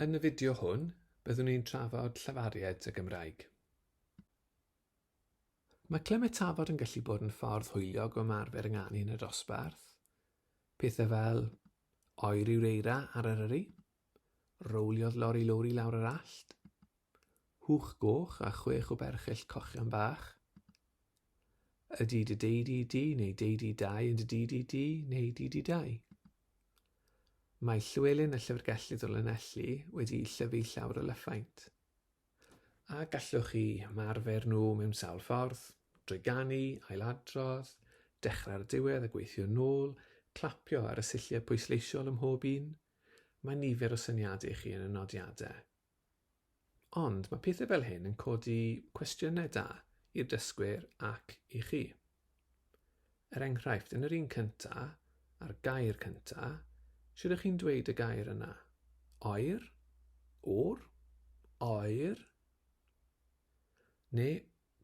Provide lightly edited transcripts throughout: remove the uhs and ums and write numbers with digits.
Yn y fideo hwn, byddwn ni'n trafod llafariad y Gymraeg. Mae clymu tafod yn gallu bod yn ffordd hwyliog o ymarfer ynganu yn y dosbarth. Pethau fel oer yw'r eira ar Eryri, rowliodd lori lowri lawr yr allt, hwch goch a chwech o berchyll cochion bach, ydy dy deidi di neu deidi dau yn dy didi di neu didi dau. Mae Llywelyn y Llyfrgellydd o Lanelli wedi'i llyfu llawer o lyffaint. A gallwch chi ymarfer nhw mewn sawl ffordd, drwy ganu, ailadrodd, dechrau ar y diwedd a gweithio nôl, clapio ar y silliau pwysleisiol ym mhob un. Mae nifer o syniadau i chi yn y nodiadau. Ond mae pethau fel hyn yn codi cwestiynau da i'r dysgwyr ac i chi. Er enghraifft, yn yr un cynta, a'r gair cynta, sut ydych chi'n dweud y gair yna? Oer? O'r? Oer? Neu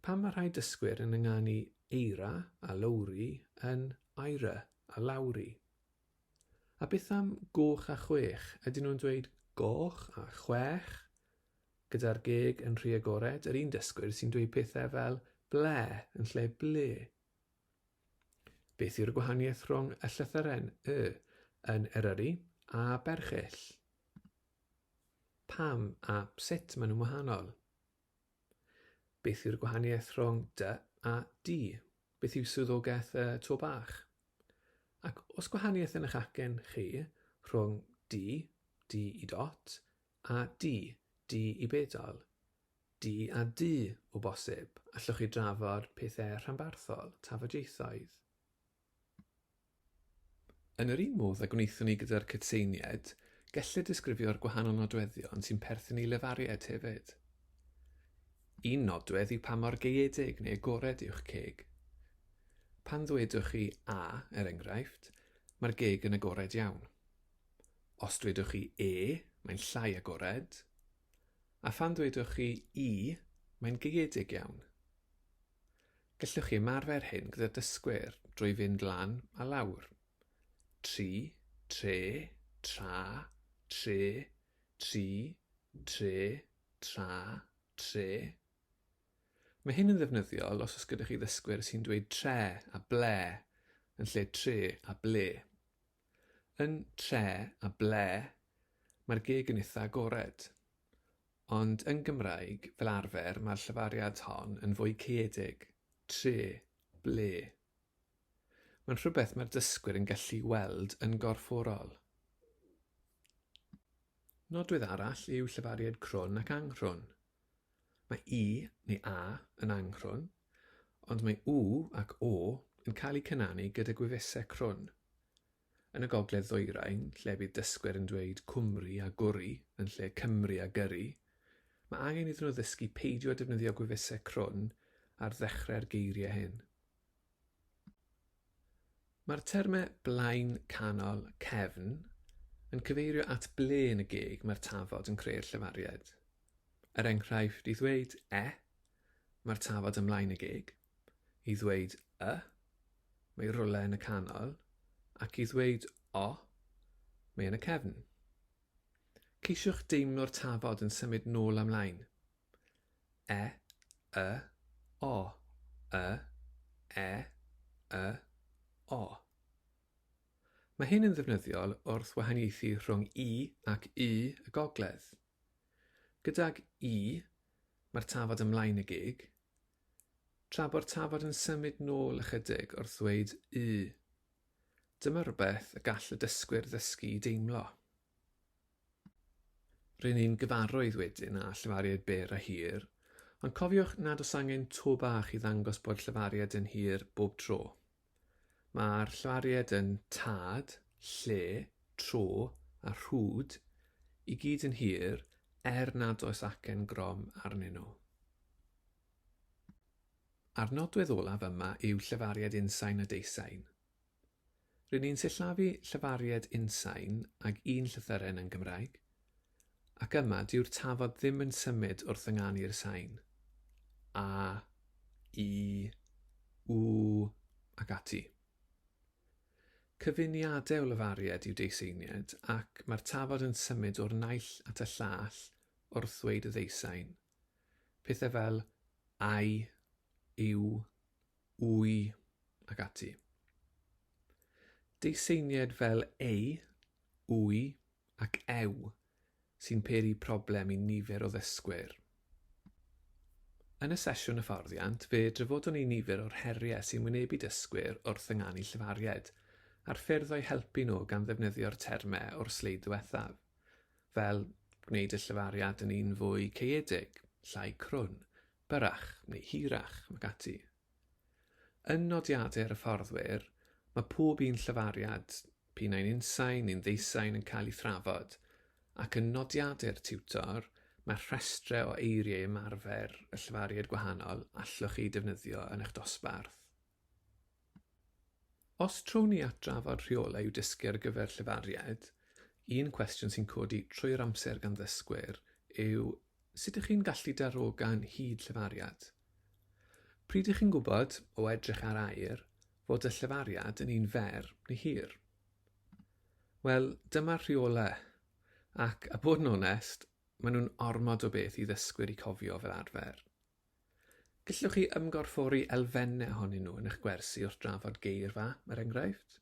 pam mae rhai dysgwyr yn ynganu eira a lowri yn aira a lawri? A beth am goch a chwech? Ydyn nhw'n dweud goch a chwech? Gyda'r geg yn rhy agored, yr un dysgwyr sy'n dweud pethau fel ble yn lle ble. Beth yw'r gwahaniaeth rhwng y llythyren y yn Eryri a Berchyll? Pam a sut maen nhw'n wahanol? Beth yw'r gwahaniaeth rhwng dy a di? Beth yw swyddogaeth y to bach? Ac os gwahaniaeth yn eich acen chi rhwng di, di i dot, a di, di i bedol, di a du o bosib, allwch chi drafod pethau rhanbarthol, tafodieithoedd? Yn yr un modd â gwnaethon ni gyda'r cytseiniaid, gellir disgrifio'r gwahanol nodweddion sy'n perthyn i lefariad hefyd. Un nodwedd yw pa mor gaeedig neu agored yw'ch ceg. Pan ddwedwch chi 'a', er enghraifft, mae'r geg yn agored iawn. Os dwedwch chi 'e', mae'n llai agored. A phan ddwedwch chi 'i', mae'n gaeedig iawn. Gallwch chi ymarfer hyn gyda dysgwyr drwy fynd lan a lawr. Tri, tre, tra, tre, tri, tre, tra, tre. Mae hyn yn ddefnyddiol os oes gyda chi ddysgwyr sy'n dweud tre a ble yn lle tre a ble. Yn tre a ble, mae'r geg yn itha agored. Ond yn Gymraeg, fel arfer, mae'r llefariad hon yn fwy caeedig, tre, ble. Mae'n rhywbeth mae'r dysgwyr yn gallu weld yn gorfforol. Nodwedd arall yw llefariad crwn ac anghrwn. Mae i neu a yn anghrwn, ond mae u ac o yn cael eu cynanu gyda gwefusau crwn. Yn y gogledd ddwyrain, lle bydd dysgwyr yn dweud Cwmri a Gwri yn lle Cymru a Gyrru, mae angen iddyn nhw ddysgu peidio â defnyddio gwefusau crwn ar ddechrau'r geiriau hyn. Mae'r termau blaen, canol, cefn yn cyfeirio at ble yn y geg mae'r tafod yn creu'r llefariad. Er enghraifft, i ddweud e, mae'r tafod ym mlaen y geg, i ddweud y, mae rhywle yn y canol, ac i ddweud o, mae yn y cefn. Ceisiwch deimlo'r tafod yn symud nôl a mlaen. E, y, o, y, e, y, o. Mae hyn yn ddefnyddiol wrth wahaniaethu rhwng i ac u y gogledd. Gydag i, mae'r tafod ymlaen y geg, Tra bo'r tafod yn symud nôl ychydig wrth ddweud 'u'. Dyma rywbeth y gall y dysgwyr ddysgu i deimlo. Ry'n ni'n gyfarwydd wedyn â llefariad byr a hir, ond cofiwch nad oes angen to bach i ddangos bod llefariad yn hir bob tro. Mae'r llefariad yn tad, lle, tro a rhwd i gyd yn hir er nad oes acen grom arnyn nhw. A'r nodwedd olaf yma yw llefariad unsain a deusain. Rŷn ni'n sillafu llefariad unsain ag un llythyren yn Gymraeg, ac yma dyw'r tafod ddim yn symud wrth ynganu'r sain, a, i, u, ac ati. Cyfuniadau o lafariad yw deuseiniad ac mae'r tafod yn symud o'r naill at y llall wrth ddweud y ddeusain. Pethau fel ai, yw, wy ac ati. Deuseiniad fel ei, wy ac ew sy'n peri problem i nifer o ddysgwyr. Yn y sesiwn hyfforddiant, fe drafodon ni nifer o'r heriau sy'n wynebu dysgwyr wrth ynganu llefariad, a'r ffyrdd o'u helpu nhw gan ddefnyddio'r termau o'r sleid ddiwethaf, fel gwneud y llefariad yn un fwy caeëdig, llai crwn, byrrach neu hirach, ac ati. Yn nodiadau'r hyfforddwyr, mae pob un llefariad, p'un ai'n unsain neu'n ddeusain yn cael ei thrafod, ac yn nodiadau'r tiwtor, mae rhestrau o eiriau ymarfer y llefariad gwahanol allwch chi eu defnyddio yn eich dosbarth. Os trown ni at drafod rheolau i'w dysgu ar gyfer llefariad, un cwestiwn sy'n codi trwy'r amser gan ddysgwyr yw sut ych chi'n gallu darogan hyd llefariad? Pryd ych chi'n gwybod, o edrych ar air, fod y llefariad yn un fer neu hir? Wel, dyma'r rheolau, ac, a bod yn onest, maen nhw'n ormod o beth i ddysgwyr i cofio fel arfer. Gallwch chi ymgorffori elfennau ohonyn nhw yn eich gwersi wrth drafod geirfa, er enghraifft.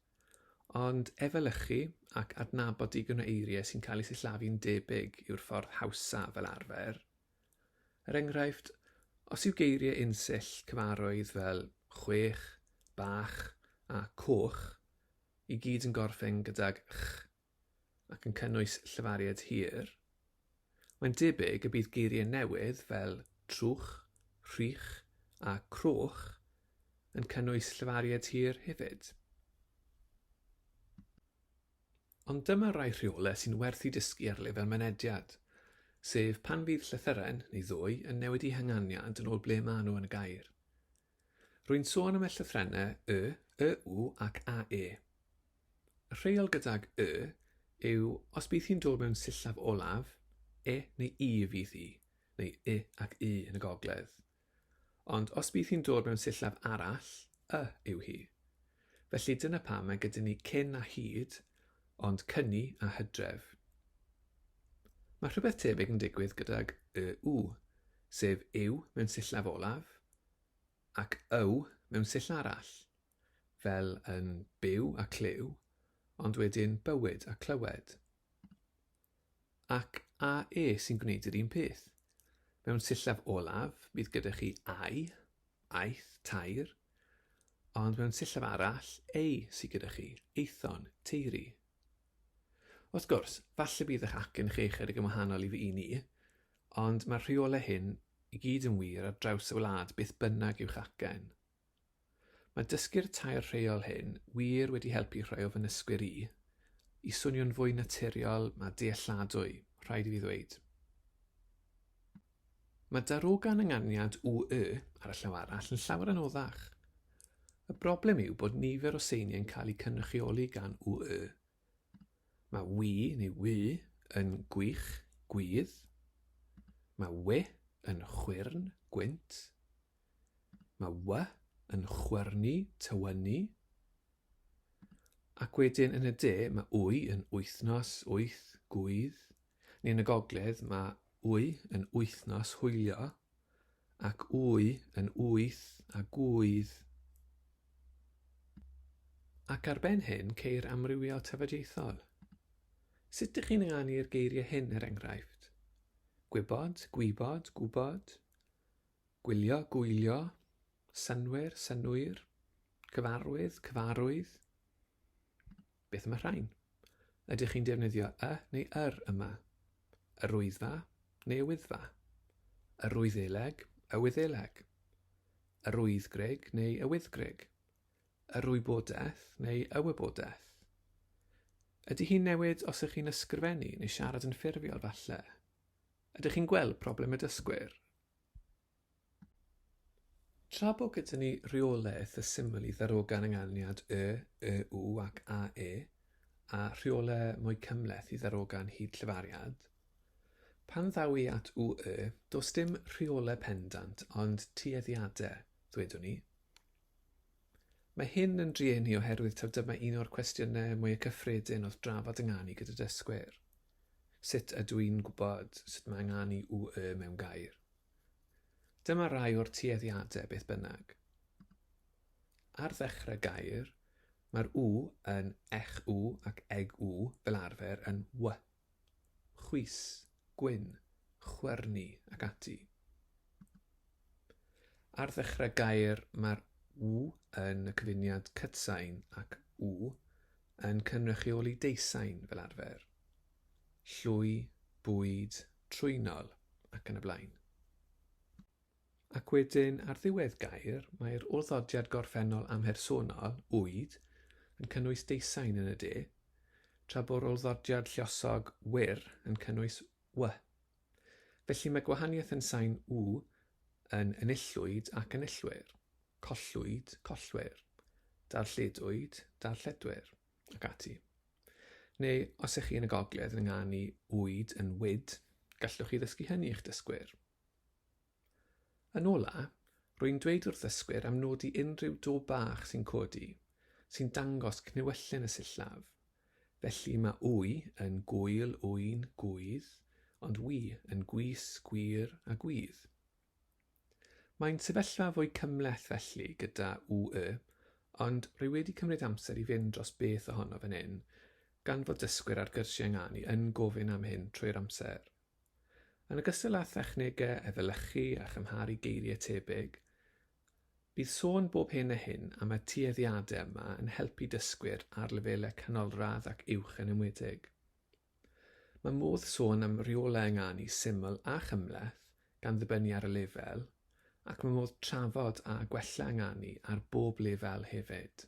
Ond efelychu ac adnabod digon o eiriau sy'n cael eu sillafu'n debyg yw'r ffordd hawsaf fel arfer. Er enghraifft, os yw geiriau unsill cyfarwydd fel chwech, bach a coch i gyd yn gorffen gydag ch ac yn cynnwys llefariad hir, mae'n debyg y bydd geiriau newydd fel trwch, rhych a croch yn cynnwys llefariad hir hefyd. Ond dyma rai rheolau sy'n werth eu dysgu ar lefel mynediad, sef pan fydd llythyren, neu ddwy, yn newid eu hynganiad yn ôl ble maen nhw yn y gair. Rwy'n sôn am y llythrennau y, y, u ac a, e. Y rheol gydag y yw os bydd hi'n dod mewn sillaf olaf, e neu i fydd hi, neu y ac u yn y gogledd. Ond os bydd hi'n dod mewn sillaf arall, y yw hi. Felly dyna pam mae gyda ni cyn a hyd, ond cyni a hydref. Mae rhywbeth tebyg yn digwydd gydag y u, sef yw mewn sillaf olaf, ac yw mewn sill arall, fel yn byw a clyw, ond wedyn bywyd a clywed. Ac a e sy'n gwneud yr un peth. Mewn sillaf olaf, bydd gyda chi ai, aeth, tair, ond mewn sillaf arall, ei sydd gyda chi, aethon, teiri. Wrth gwrs, falle bydd eich acen chi ychydig yn wahanol i fy un i, ond mae'r rheolau hyn i gyd yn wir ar draws y wlad beth bynnag yw'ch acen. Mae dysgu'r tair rheol hyn wir wedi helpu rhai o fy nysgwyr i i swnio'n fwy naturiol a dealladwy, rhaid i fi ddweud. Mae darogan ynganiad UE ar y llaw arall yn llawer anoddach. Y broblem yw bod nifer o seiniau'n cael eu cynrychioli gan UE. Mae wi neu wy yn gwych, gwydd. Mae we yn chwyrn, gwynt. Mae wy yn chwyrnu, tywynnu. Ac wedyn yn y de mae wy yn wythnos, wyth, gwydd. Neu yn y gogledd mae wy yn wythnos hwylio ac wy yn wyth a gwydd. Ac ar ben hyn ceir amrywiol tafodieithol. Sut dych chi'n ynganu'r geiriau hyn, er enghraifft? Gwybod, gwybod, gwybod. Gwylio, gwylio. Synnwyr, synnwyr. Cyfarwydd, cyfarwydd. Beth am y rhain? Ydych chi'n defnyddio y neu yr yma? Yr wyddfa neu y wyddfa? Yr Wyddeleg, y Wyddeleg? Yr Wyddgrug neu y Wyddgrug? Yr wybodaeth neu y wybodaeth? Ydy hi'n newid os ych chi'n ysgrifennu neu siarad yn ffurfiol falle? Ydych chi'n gweld problem y dysgwyr? Tra bo gyda ni rheolau eitha syml i ddarogan ynganiad y, y, u ac a, e, a rheolau mwy cymhleth i ddarogan hyd llefariad, pan ddaw i at u, y, does dim rheolau pendant ond tueddiadau, ddwedwn i. Mae hyn yn drueni oherwydd taw dyma un o'r cwestiynau mwyaf cyffredin wrth drafod ynganu gyda dysgwyr. Sut ydw i'n gwybod sut mae ynganu w y mewn gair? Dyma rai o'r tueddiadau beth bynnag. Ar ddechrau gair, mae'r w yn ech w ac eg w fel arfer yn w. Chwys, gwyn, chwyrnu ac ati. Ar ddechrau gair mae'r w yn y cyfuniad cytsain ac w yn cynrychioli deusain fel arfer. Llwy, bwyd, trwynol ac yn y blaen. Ac wedyn ar ddiwedd gair mae'r wrthodiad gorffennol amhersonol, wyd, yn cynnwys deusain yn y de, tra bo'r wrthodiad lluosog wyr yn cynnwys w. Felly mae gwahaniaeth yn sain w yn enillwyd ac enillwyr, collwyd, collwyr, darlledwyd, darlledwyr, ac ati. Neu, os ych chi yn y gogledd yn ynganu wyd yn wyd, gallwch chi ddysgu hynny i'ch dysgwyr. Yn ola, rwy'n dweud wrth ddysgwyr am nodi unrhyw do bach sy'n codi, sy'n dangos cnewyllyn y sillaf. Felly mae wy yn gŵyl, ŵyn, gŵydd, ond wi yn gwys, gwir a gwydd. Mae'n sefyllfa fwy cymhleth felly gyda w y, ond rwy wedi cymryd amser i fynd dros beth ohono fan hyn, gan fod dysgwyr ar gyrsiau ynganu yn gofyn am hyn trwy'r amser. Yn ogystal â thechnegau efelychu a chymharu geiriau tebyg, bydd sôn bob hyn a hyn am y tueddiadau yma yn helpu dysgwyr ar lefelau canolradd ac uwch yn enwedig. Mae modd sôn am reolau ynganu syml a chymhleth gan ddibynnu ar y lefel, ac mae modd trafod a gwella ynganu ar bob lefel hefyd.